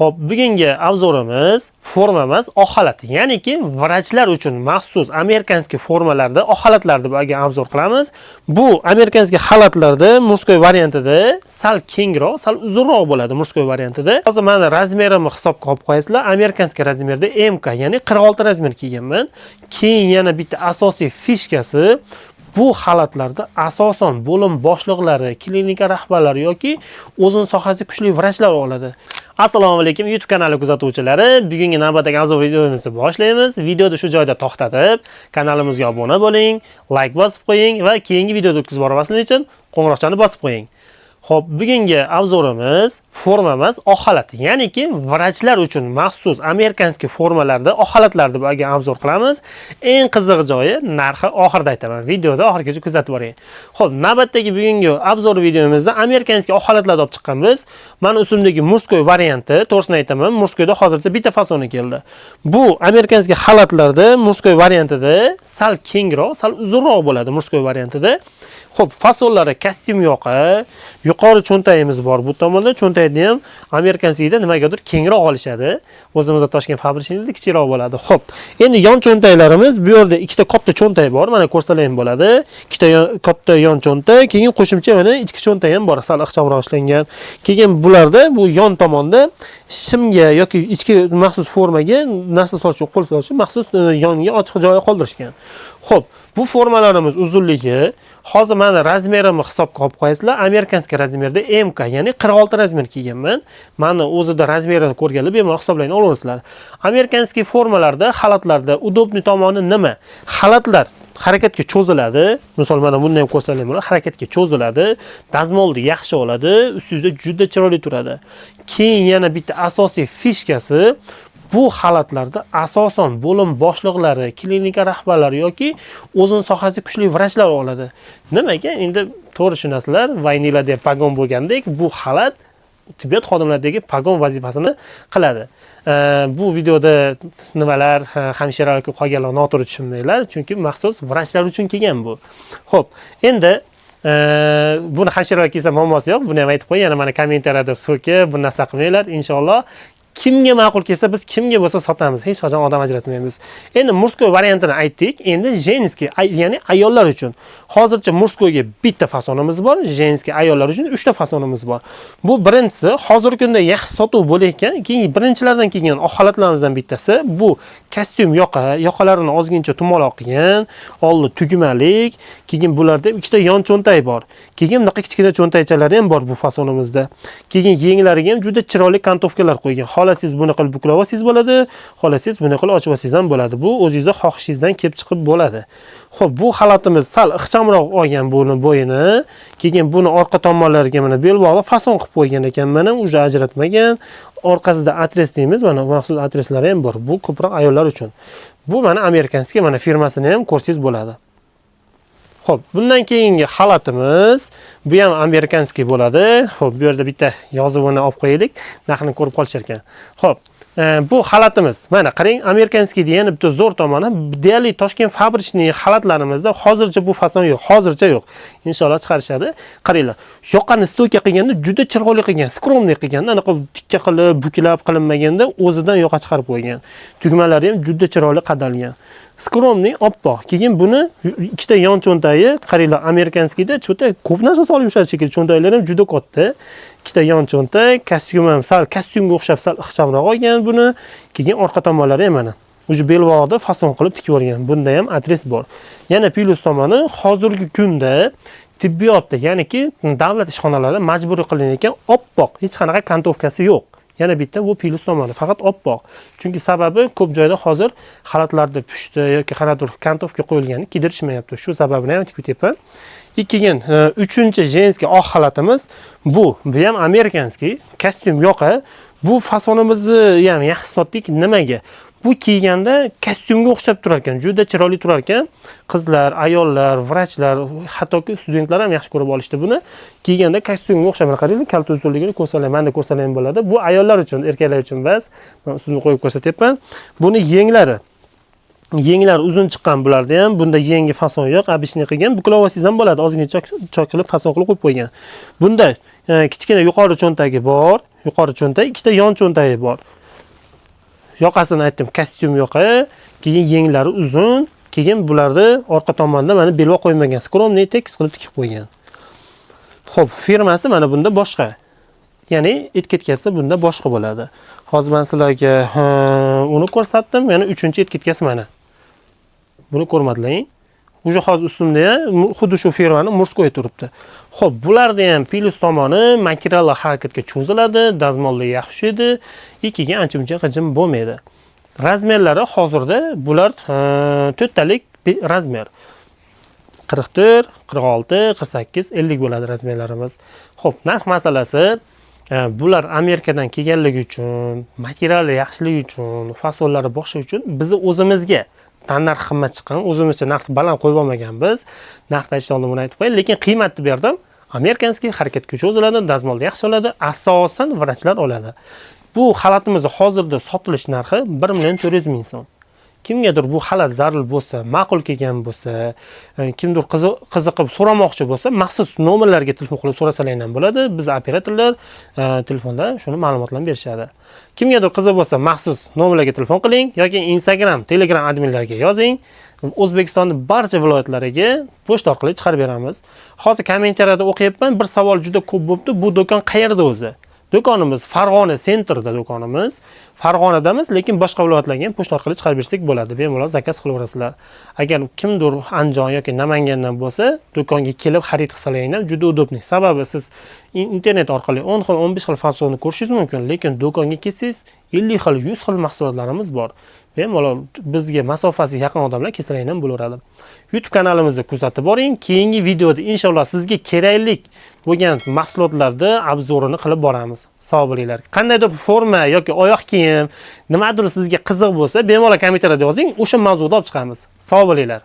Xo'p, bugungi обзор imiz forma emas, oq xalat. Ya'niki vrachlar uchun maxsus американский formalarda oq xalatlarni bugun обзор qilamiz. Bu американский xalatlarda мужской variantida sal kengroq, sal uzunroq bo'ladi мужской variantida. Hozir meni размер imni hisobga olib qo'yasizlar. Американский размер da МК, ya'ni 46 размер kiyganman. Keyin yana bitta asosiy фишка si, bu xalatlarda asosan bo'lim boshliqlari, klinika rahbarlari yoki o'zini sohasida kuchli vrachlar oladi. Assalomu alaykum, YouTube kanali kuzatuvchilari. Bugungi navbatdagi обзор videomizni boshlaymiz. Videoni shu joyda to'xtatib, kanalimizga obuna bo'ling, like bosib qo'ying va keyingi videoda o'tkazib bormaslik uchun qo'ng'iroqchani bosib qo'ying. Xo'p, bugungi обзор imiz forma emas, oq xalat. Ya'niki vrachlar uchun maxsus американский formalarda oq xalatlarni bugun обзор qilamiz. Eng qiziq joyi, narxi oxirida aytaman. Videoda oxirigacha kuzatib boring. Xo'p, navbatdagi bugungi обзор videomizda американский oq xalatlarni olib chiqqanmiz. Mana ustimdagi мужской varianti, to'g'risini aytaman, мужской da hozircha bitta fasoni keldi. Bu американский xalatlarda мужской variantida sal kengroq, sal uzunroq bo'ladi мужской variantida. Xo'p, fasonlari kostyum yoqa, yuqori cho'ntagimiz bor bu tomonda. Cho'ntakni ham американский da nimagadir kengroq olishadi. O'zimizda Toshkent фабричный da kichikroq bo'ladi. Xo'p, endi yon cho'ntaklarimiz, bu yerda ikkita katta cho'ntak bor. Mana ko'rsalar ham bo'ladi. Ikkita katta yon cho'ntak, keyin qo'shimcha mana ichki cho'ntak ham bor, sal ixchamroq ishlangan. Keyin bularda bu yon tomonda shimga yoki ichki maxsus formaga narsa solish uchun, qo'l solish uchun maxsus yonga ochiq joyi qoldirishgan. Xo'p, bu formalarimiz uzunligi, hozir meni размер imni hisobga olib qo'yasizlar. Американский размер da МК, ya'ni 46 размер kiyganman. Mani o'zida размер ini ko'rganlar bemalol hisoblayni olaverasizlar. Американский formalarda, xalatlarda удобный tomoni nima? Xalatlar harakatga cho'ziladi. Misol, mana bunday ham ko'rsalar bo'ladi. Harakatga cho'ziladi. Dazmolni yaxshi oladi, ustingizda juda chiroyli turadi. Keyin yana bitta asosiy фишка si, bu xalatlarda asosan bo'lim boshliqlari, klinika rahbarlari yoki o'zini sohasida kuchli vrachlar oladi. Nimaga? Endi to'g'ri tushunasizlar, война larda pogon bo'lgandek, bu xalat tibbiyot xodimlaridagi pogon vazifasini qiladi. Bu videoda nimalar, hamshiralar qolganlar noto'g'ri tushunmanglar, chunki maxsus vrachlar uchun kelgan bu. Xo'p, endi buni hamshiralar kelsa muammosi yo'q, buni ham aytib qo'y, yana mana kommentariyada so'kib, bu narsa qilmanglar, inshaalloh. Kimga ma'qul kelsa, biz kimga bo'lsa sotamiz. Hech qachon odam ajratmaymiz. Endi мужской variantini aytdik. Endi женский, ya'ni ayollar uchun. Hozircha мужской ga bitta fasonimiz bor, женский ayollar uchun 3 ta fasonimiz bor. Bu birinchisi, hozirgi kunda yaxshi sotuv bo'layotgan, keyin birinchilardan kelgan oq xalatlarimizdan bittasi. Bu kostyum yoqa, yoqalarini ozgincha tumaloq qilgan, oldi tugmalik, keyin bularda ikkita yon cho'ntak bor. Keyin bunaqa kichkina cho'ntakchalari ham bor bu fasonimizda. Keyin yenglariga ham juda chiroyli окантовка lar qo'ygan. Xohlasangiz buni qilib buklab olsangiz bo'ladi, xohlasangiz buni qilib ochib olsangiz ham bo'ladi. Bu o'zingizni xohishingizdan kelib chiqib bo'ladi. Xo'p, bu xalatimiz sal ixchamroq olgan buni bo'yini. Keyin buni orqa tomonlariga mana belbog'li fason qilib qo'ygan ekan, mana уже ajratmagan. Orqasida отрез deymiz, mana maxsus отрез lari ham bor. Bu ko'proq ayollar uchun. Bu mana американский, mana firmasini ham ko'rsangiz bo'ladi. Xo'p, bundan keyingi xalatimiz, bu ham американский bo'ladi. Xo'p, bu yerda bitta yozuvini olib qo'yaylik, narxini ko'rib qolishar ekan. Xo'p, bu xalatimiz, mana qarang, американский degani bitta zo'r tomoni, deyarli Toshkent фабричный xalatlarimizda hozircha bu fason yo'q, hozircha yo'q. Inshaalloh chiqarishadi. Qaranglar, yoqani стойка qilganda juda chiroyli qilgan, скромный qilganda, anaqa tikka qilib, buklab qilinmaganda, o'zidan yoqa chiqarib qo'ygan. Tugmalari ham juda chiroyli qadalgan. Скромный, oppoq. Keyin buni ikkita yon cho'ntagi, qaranglar, американский da cho'ntak ko'p narsa solib yurishadi shekilli, cho'ntaklari ham juda katta. Ikkita yon cho'ntak, kostyum ham sal kostyumga o'xshab sal ixchamroq olgan buni. Keyin orqa tomonlari ham mana уже belbog'da fason qilib tikib yuborgan. Bunda ham отрез bor. Yana plyus tomoni, hozirgi kunda tibbiyotda, ya'niki davlat ishxonalarida majburiy qilinayotgan oppoq, hech qanaqa окантовка si yo'q. Yana bitta bu plyus tomoni, faqat oppoq. Chunki sababi, ko'p joyda hozir xalatlarda pushti yoki qanaqadir окантовка qo'yilganini kiydirishmayapti. Shu sababini ham aytib ketyapman. Keyin uchinchi женский oq xalatimiz bu. Bu ham американский, kostyum yoqa. Bu fasonimizni ham yaxshi sotdik. Nimaga? Bu kiyganda kostyumga o'xshab turar ekan, juda chiroyli turar ekan. Qizlar, ayollar, vrachlar, hattoki studentlar ham yaxshi ko'rib olishdi buni. Kiyganda kostyumga o'xshab, mana qaranglar, kalta uzunligini ko'rsalar, mana ko'rsalar ham bo'ladi. Bu ayollar uchun, erkaklar uchun emas. Men ustini qo'yib ko'rsatyapman. Buni yenglari Yenglari uzun chiqqan bularda ham. Bunda yengi fason yo'q, обычный qilgan. Buklab olsangiz ham bo'ladi, ozgina chok chok qilib, fason qilib qo'yib qo'ygan. Bunda kichkina yuqori cho'ntagi bor, yuqori cho'ntak, ikkita yon cho'ntagi bor. Yoqasini aytdim, kostyum yoqa, keyin yenglari uzun, keyin bularni orqa tomonda mana belbog' qo'ymagan, скромный, tekis qilib tikib qo'ygan. Xo'p, firmasi mana bunda boshqa. Ya'ni etiketkasi bunda boshqa bo'ladi. Hozir men sizlarga, ha, uni ko'rsatdim. Yana uchinchi etiketkasi mana. Buni ko'rmadilaring. Уже hozir ustimda ham xuddi shu firmani мужской turibdi. Xo'p, bularda ham plyus tomoni, materiallar harakatga cho'ziladi, dazmollar yaxshi edi, keyin ancha muncha g'ijim bo'lmaydi. Razmerlari hozirda bular to'rttalik razmer. 44, 46, 48, 50 bo'ladi razmerlarimiz. Xo'p, narx masalasi, bular Amerikadan kelganligi uchun, materiali yaxshiligi uchun, fasonlari boshqa uchun bizni o'zimizga tannarx qimmat chiqqan, o'zimizcha narxni baland qo'yib olmaganmiz. Narxni aytishdan oldin buni aytib qo'yay, lekin qiymatni berdim. Американский, harakatga cho'ziladi, dazmolda yaxshi oladi, asosan vrachlar oladi. Bu xalatimizni hozirda sotilish narxi 1 million 400 ming so'm. Kimgadir bu xalat zarur bo'lsa, ma'qul kelgan bo'lsa, kimdir qiziqib so'ramoqchi bo'lsa, maxsus nomerlarga telefon qilib so'rasalar ham bo'ladi. Biz operatorlar telefonda shuni ma'lumotlarni berishadi. Kimgadir qiziq bo'lsa, maxsus nomerlarga telefon qiling yoki Instagram, Telegram adminlarga yozing. O'zbekistonning barcha viloyatlariga pochta orqali chiqarib beramiz. Hozir kommentariyada o'qiyapman, bir savol juda ko'p bo'libdi. Bu do'kon qayerda o'zi? Do'konimiz Farg'ona центр da do'konimiz. Farg'onadamiz, lekin boshqa viloyatlarga ham pochta orqali chiqarib bersak bo'ladi. Bemalol zakaz qilaverasizlar. Agar kimdir Andijon yoki Namangandan bo'lsa, do'konga kelib xarid qilsalar ham juda удобный. Sababi siz internet orqali 10 xil, 15 xil fasonni ko'rishingiz mumkin, lekin do'konga kelsangiz 50 xil, 100 xil mahsulotlarimiz bor. Bemalol bizga masofasi yaqin odamlar kelsalar ham bo'laveradi. YouTube kanalimizni kuzatib boring. Keyingi videoda inshaalloh sizga kerakli bo'lgan mahsulotlarni обзор ini qilib boramiz. Sog' bo'linglar. Qandaydir forma yoki oyoq kiyim, nimadir sizga qiziq bo'lsa, bemalol kommentariyada yozing, o'sha mavzuda olib chiqamiz. Sog' bo'linglar.